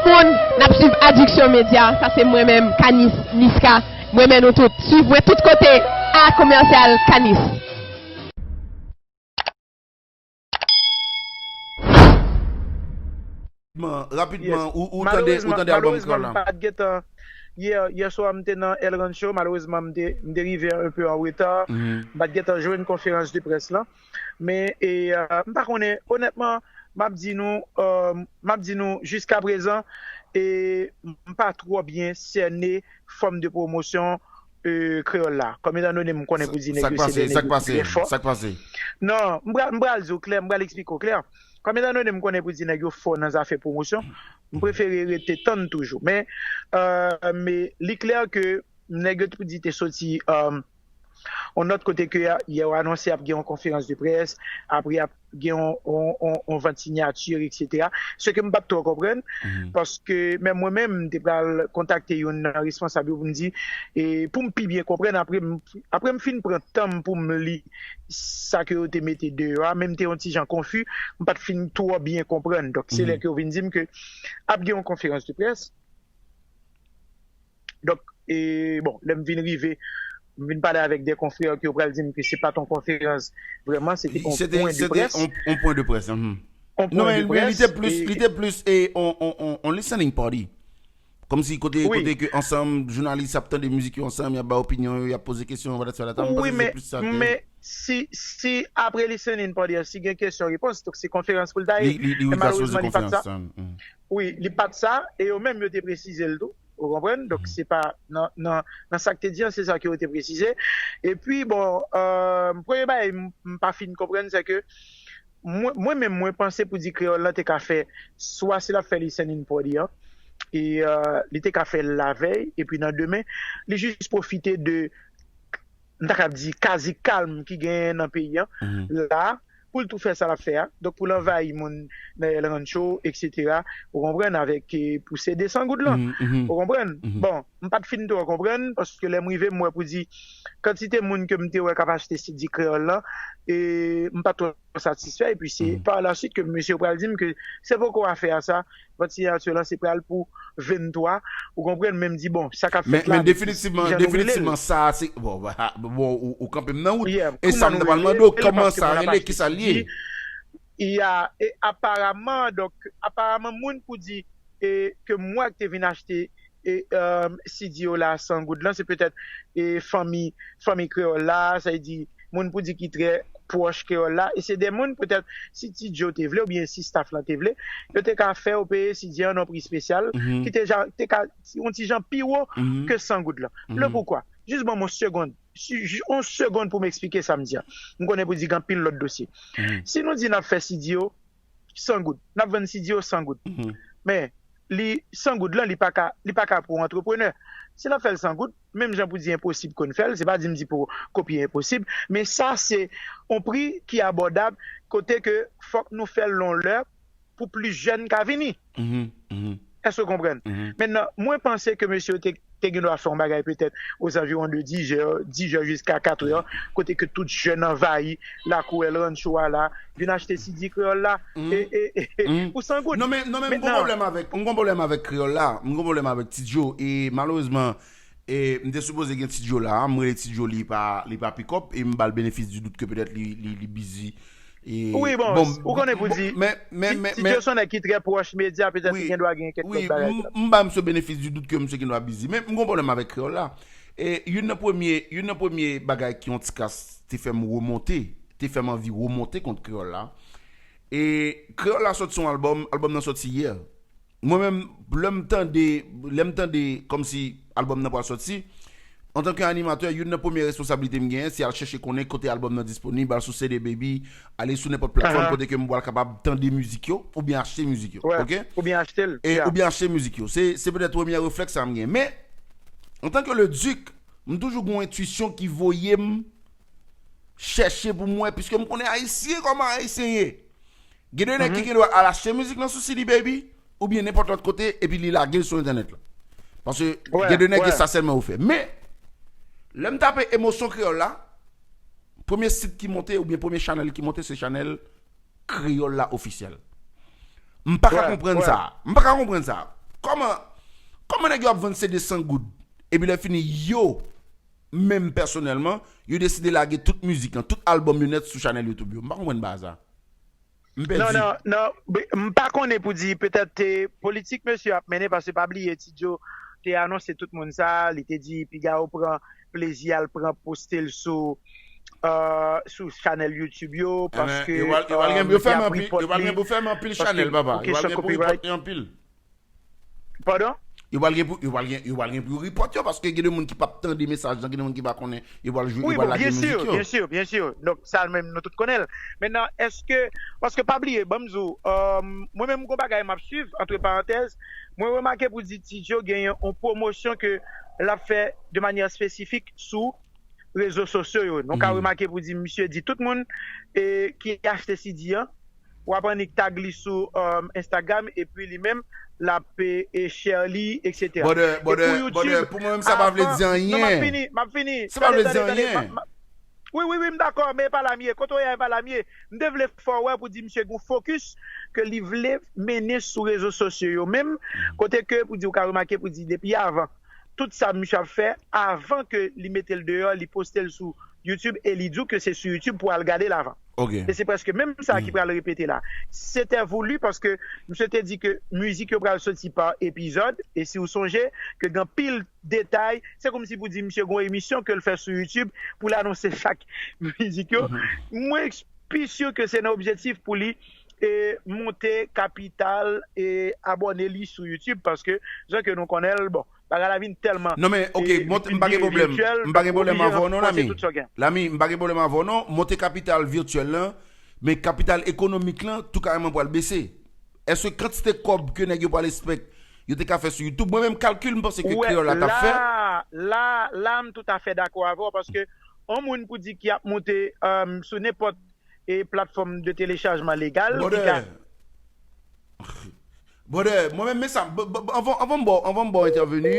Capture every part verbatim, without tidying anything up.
Moun, n ap swiv Addiction Media, sa se mwen menm, Kanis Niska. Mwen menm nou tout, swiv mwen tout kote, a komèsyal Kanis. Rapidman, ou, ou tande, ou tande albòm Kreyòl la? M pa t gentan, yè, yè swa m te nan El Rancho, malerezman m te, m te rive un peu en retard. M pa t gentan jwenn konferans de près lan. Men, e, euh, m pa konnen, onètman, m ap di nou, euh, m ap di nou, jiska prezan, e, m pa twò byen sène fòm de pwomosyon e, kreyòl la. Kòm etandone m konnen pou di nèg yo se de nèg yo ki trè fò. Non, m pral, m pral di w klè, m pral eksplike w klè. Kòm etandone m konnen pou di nèg yo fò nan zafè pwomosyon, m prefere rete tann toujou. Men, e, men li klè ke nèg yo pou di te soti e, yon lòt kote ke yè yo anonse ap gen yon konferans de près, apre ap gen yon, yon, yon, yon vant sinyati, etsetera. Se ke m pa t twò konprann, paske menm mwen menm, m te pral kontakte youn nan responsab yo pou m di, e, pou m pi byen konprann, apre m, apre m fin pran tan m pou m li sa ke yo te mete deyò a, men m te yon ti jan konfi, m pa t fin twò byen konprann. Donk, se lè ke yo vin di m ke ap gen yon konferans de près, Donk, e, bon, lè m vin rive, m vin pale avèk de konfrè ke yo pral di m ke se pa t yon konferans vrèman, se te yon pwen de près. Se te yon pwen de près. Non, men li te plis, li te plis e on, on, on, on listening party. Kòmsi kote, kote ke ansanm, jounalis ap tande mizik yo ansanm, y ap bay opinyon yo, y ap poze kesyon, whatever. Wi, men, men si, si apre listening party an, si gen kesyon repons, donk se konferans pou l ta ye. Men malerezman, li pa t sa. Wi, li pa t sa, e yo menm yo te presize l tou. Ou konprann? Donk, se pa nan, nan, nan sa k te di an, se sa ke yo te presize. Epi, bon, euh, premye bagay m, m pa fin konprann, se ke mwen, mwen menm, mwen panse pou di kreyòl lan te ka fè, swa si l ap fè listening party an, e, euh, li te ka fè l lavèy, epi nan demen, li jis pwofite de, m ta ka di, kazi kalm ki genyen nan peyi an, la, pou l tou fè sa l ap fè a. Donk, pou l anvayi moun nan El Rancho, etsetera. Ou konprann, avèk, e, pou sede san goud lan. Ou konprann? Bon, m pa t fin twò konprann, paske lè m rive, m wè pou di, kantite moun ke m te wè k ap achte C D kreyòl lan, e, m pa t twò satisfè. Epi se pa la suite ke mesye yo pral di m ke se poko afè a sa, vant siyati lan se pral pou venntwa, ou konprann, men m di, bon, sa k ap fèt la, men definitivman, definitivman, sa a se, bon, bon, ou, ou kanpe m nan wout, e sa m ta pral mande w, kòman sa rele, kisa l ye? Ya, e aparaman, donk, aparaman, moun pou di, e, ke m wè k te vin achte, e, um, C D yo la san goud lan, se petèt, e, fanmi, fanmi kreyòl la, sa vle di, moun pou di ki trè pwòch kreyòl la, e se de moun, petèt, si Ti Djo te vle, oubyen si staff lan te vle, yo te ka fè yo peye C D an nan pri espesyal, ki te, ja, te ka yon ti jan pi wo ke san goud lan. Le poukwa? Jis ban m yon segonn. Si, yon segonn pou m eksplike sa m di a. M konnen pou di gen anpil lòt dosye. Si nou di n ap fè C D yo san goud, n ap vann C D yo san goud. Men, li, san goud lan, li pa ka, li pa ka pou yon antreprenè. Si n ap fè l san goud, menm jan pou di enposib ke n fè l, se pa di m di pou kopye enposib, men sa se yon pri ki abòdab, kote ke fòk nou fè l yon lè pou plis jèn ka vini. Èske w konprann? Mentnan, mwen panse ke mesye yo te, te gen dwa fè yon bagay petèt ozanviwon de dis è, dis è jiska kat è, kote ke tout jèn anvayi lakou El Rancho a la, vin achte C D kreyòl la, e, e, e, pou san goud. Non, men, non, men m gon pwoblèm avèk, m gon pwoblèm avèk kreyòl la, m gon pwoblèm avèk Ti Djo, e malerezman, e m te sipoze gen Ti Djo la, m rele Ti Djo, li pa, li pa pick up, e m ba l benefis di dout ke petèt li, li, li bizi. E, wi, bon, bon, ou konnen pou di, men, men, men, Ti Djo se yon nèg ki trè pwòch medya, petèt li gen dwa gen kèk lòt bagay. Wi, m ba misye benefis di dout ke misye gen dwa bizi. Men m gon pwoblèm avèk kreyòl la. E youn nan premye, youn nan premye bagay ki yon ti kras te fè m remonte, te fè m anvi remonte kont kreyòl la. E kreyòl la sot sou yon albòm, albòm nan soti yè. Mwen menm, lè m tande, lè m tande kòmsi albòm nan pral soti, antanke animatè, youn nan premye responsablite m genyen, se al chèche konnen kote albòm nan disponib, al sou C D Baby, ale sou nenpòt platfòm kote ke m pral kapab tande mizik yo, oubyen achte mizik yo, oke? Oubyen achte l, e, oubyen achte mizik yo. Se, se petèt premye reflèks sa m genyen. Men, antanke le Duc, m toujou gen yon entwisyon ki voye m chèche pou m wè, piske m konnen Ayisyen kòman Ayisyen ye. Gen de nèg ki gen dwa al achte mizik nan sou C D Baby, oubyen nenpòt lòt kote, epi li lage l sou entènèt la. Paske gen de nèg, e sa sèlman yo fè. Men, lè m tape Emosyon Kreyòl la, premye sit ki monte, oubyen premye chanèl ki monte, se chanèl Kreyòl la ofisyèl. M pa ka konprann sa. M pa ka konprann sa. Kòman, kòman nèg yo ap vann CD san goud? Epi lè fini, yo, menm pèsonèlman, yo deside lage tout mizik lan, tout albòm yo nèt sou chanèl YouTube yo. M pa konprann bagay sa. M pèdi. Non, non, non. M pa konnen pou di petèt te politik mesye ap mennen, paske pa bliye Ti Djo te anonse tout moun sa, li te di piga yo pran plezi al pran poste l sou uh, sou chanèl YouTube yo, paske yo pral gen pou fèmen anpil, yo pral gen pou fèmen anpil chanèl, papa. Yo pral gen pou ripote anpil. Padon? Yo pral gen pou yo pral gen yo pral gen pou yo report yo paske gen de moun ki p ap tande mesaj lan, gen de moun ki pa konnen, yo pral jwe, yo pral lage mizik yo. Byen si, byen si. Donk sa menm nou tout konnen l. Mentnan, èske, paske pa bliye, ban m di w, mwen menm gon bagay m ap swiv, antre parantèz, mwen remake pou di Ti Djo genyen yon pwomosyon ke l ap fè de manyè espesifik sou rezo sosyo yo. Nou ka remake pou di misye di tout moun ki achte CD an, w ap annik tag li sou Instagram epi li menm l ap share li, etsetera. Brother, brother, brother, pou mwen menm sa pa vle di anyen. M ap fini, m ap fini. Sa pa vle di anyen. Wi, wi, wi, m dakò, men e pa la m ye. Kote w ye a, e pa la m ye. M te vle fè w wè pou di misye gon fokis ke li vle mennen sou rezo sosyo yo menm, kote ke pou di w ka remake pou di depi avan, tout sa misye ap fè avan ke li mete l deyò, li poste l sou YouTube e li di w ke se sou YouTube pou al gade l avan. E se prèske menm sa ki pral repete la. Se te voulu paske misye te di ke mizik yo pral soti pa epizòd e si w sonje ke gen anpil detay, se kòmsi pou di misye gon emisyon ke l fè sou YouTube pou l anonse chak mizik yo. Mwen pi si ke se nan objektif pou li e monte kapital e abòne li sou YouTube paske jan ke nou konnen l, bon, bagay la vin tèlman. Non men, ok, monte, m pa gen pwoblèm. M pa gen pwoblèm avè w non, Lami. Lami, m pa gen pwoblèm avè w non. Monte kapital vityèl lan, men kapital ekonomik lan tou kareman pral bese. Èske kantite kòb ke nèg yo pral espèk yo te ka fè sou YouTube? Mwen menm kalkil m panse ke kreyòl la t ap fè. La, la, la m toutafè dakò avè w paske yon moun pou di ki ap monte sou nenpòt e platfòm de telechajman legal ki ka. Brother, mwen menm men sa, anvan, anvan m ba w, anvan m ba w entèveni,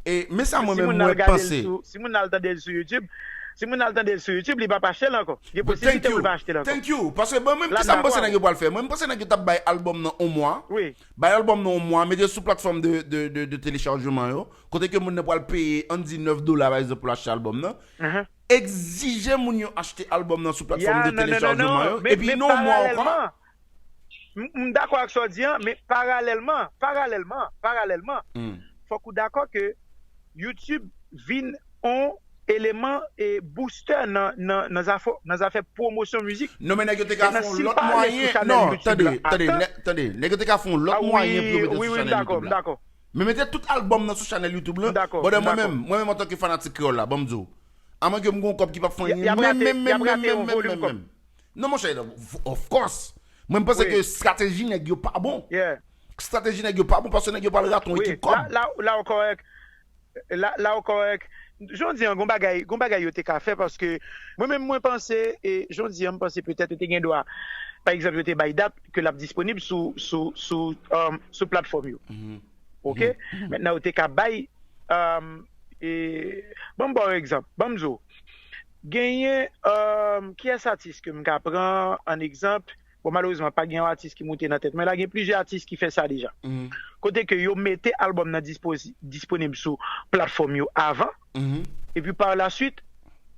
e men sa mwen menm mwen panse. Si moun al tande l sou YouTube, si moun al tande l sou YouTube, li p ap achte l ankò. Gen posiblite pou l pa achte l ankò. Thank you. Paske mwen menm, kisa m panse nèg yo pral fè? Mwen m panse nèg yo t ap bay albòm nan yon mwa. Bay albòm nan yon mwa, mete l sou platfòm de, de, de, de telechajman yo. Kote ke moun nan pral peye, ann di nèf dola pa egzanp pou l achte albòm nan. Egzije moun yo achte albòm nan sou platfòm de telechajman yo, epi nan yon mwa ankò. M dakò ak sa w di an, men paralèlman, paralèlman, paralèlman, fòk ou dakò ke YouTube vin yon eleman e booster nan, nan, nan zafè, nan zafè pwomosyon mizik. Non, men nèg yo te ka fè yon lòt mwayen. Non, tande, tande, tande. Nèg yo te ka fè yon lòt mwayen pou yo mete l sou chanèl YouTube la. Men mete tout albòm nan sou chanèl YouTube lan. Brother, mwen menm, mwen menm antanke fanatik kreyòl la, ban m di w, amwenke m gen yon kòb ki p ap fè anyen menm, menm, menm, menm, menm, menm. Non, monchè, of course. Mwen, m panse ke estrateji nèg yo pa bon. Estrateji nèg yo pa bon paske nèg yo pral rate yon ekip kòb. La, la, la w kòrèk. La, la w kòrèk. Jan w di an, gon bagay, gon bagay yo te ka fè paske mwen menm, mwen panse, e jan w di an, m panse petèt yo te gen dwa, pa egzanp, yo te bay dat ke l ap disponib sou, sou, sou, sou platfòm yo. Ok? Mentnan, yo te ka bay, e, ban m ba w egzanp. Ban m di w, genyen, kiyès atis ke m ka pran an egzanp? Bon, malerezman, pa gen yon atis ki moute nan tèt mwen la, gen plizyè atis ki fè sa deja. Kote ke yo mete albòm nan dispozi, disponib sou platfòm yo avan, epi pa la swit,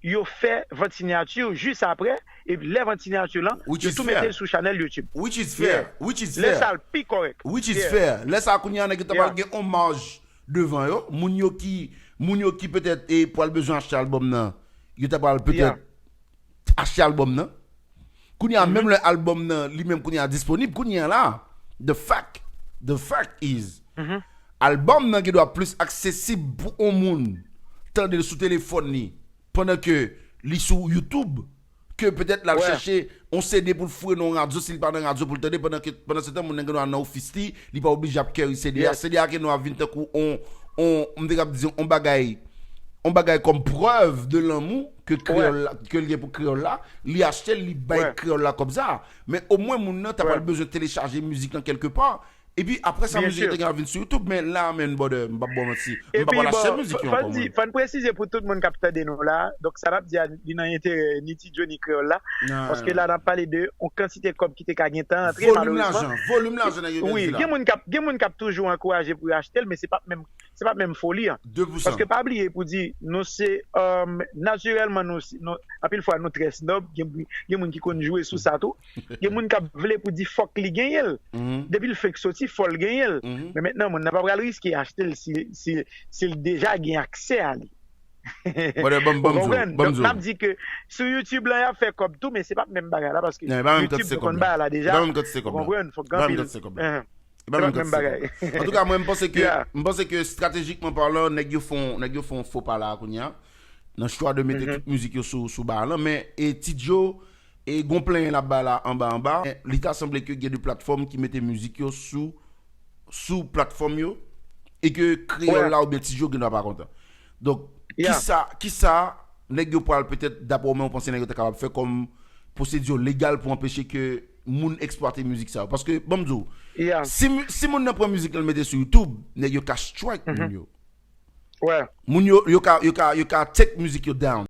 yo fè vant sinyati jis apre, epi lè vant sinyati lan, yo tou mete l sou chanèl YouTube. Which is fair. Which is fair. Lè sa l pi kòrèk. Which is fair. Lè sa kounye a nèg yo ta pral gen yon maj devan yo, moun yo ki, moun yo ki petèt e pral bezwen achte albòm nan, yo ta pral petèt achte albòm nan. Kounye a, menm lè albòm nan li menm kounye a disponib, kounye a la, the fact, the fact is, albòm nan gen dwa plis aksesib pou yon moun tande l sou telefòn li pandan ke li sou YouTube, ke petèt l al chèche yon CD pou l foure nan yon radyo, si l pa nan radyo pou l tande, pandan ke, pandan se tan moun nan gen dwa nan ofis li, li pa oblije ap carry CD a. CD a gen dwa vin tankou yon, yon, m te kab di yon bagay, yon bagay kòm prèv de lanmou ke kreyòl la, ke l gen pou kreyòl la, li achte l, li bay kreyòl la kòb sa. Men omwen moun nan ta pral bezwen telechaje mizik lan kèlkepa, Epi apre sa, mizik yo te gen ap vin sou YouTube, men la menm, brother, m p ap ba w manti, m p ap al achte mizik yo ankò, mwen. Fò n presize pou tout moun k ap tande nou la, donk sa n ap di a, li nan enterè ni Ti Djo ni Kreyòl la, paske la n ap pale de yon kantite kòb ki te ka gentan antre, malerezman. Volim lajan, volim lajan nèg yo te di la. Wi, gen moun k ap, gen moun k ap toujou ankouraje pou yo achte l, men se p ap menm, se p ap menm foli an. De pou san. Paske pa bliye pou di, nou se, um, natirèlman, nou, nou, anpil fwa, nou trè snòb, gen, gen moun ki konn jwe sou sa tou. Gen moun k ap vle pou di fòk li genyen l. Depi l fenk soti, fò l genyen l. Men mentnan, moun nan pa pral riske achte l si, si, si l deja gen aksè a li. Ou konprann? Donk, n ap di ke sou YouTube lan, y ap fè kòb tou, men se p ap menm bagay la, paske YouTube yo konn bagay la deja. Ou konprann? Fòk gen anpil. E pa menm kantite kòb. Antouka, mwen, m panse ke, m panse ke estratejikman palan, nèg yo fè, nèg yo fè yon fo pa la kounye a, nan chwa de mete tout mizik yo sou, sou ba lan, men e Ti Djo, e gon plenyen l ap bay la anba anba, li ta sanble ke gen de platfòm ki mete mizik yo sou, sou platfòm yo, e ke Kreyòl la oubyen Ti Djo gen dwa pa kontan. Donk, kisa, kisa nèg yo pral petèt, daprè w menm, ou panse nèg yo ta kapab fè kòm pwosedi legal pou anpeche ke moun eksplwate mizik sa yo? Paske, ban m di w, si, si moun nan pran mizik lan mete sou YouTube, nèg yo ka strike moun yo. Moun yo, yo ka, yo ka, yo ka take mizik yo down.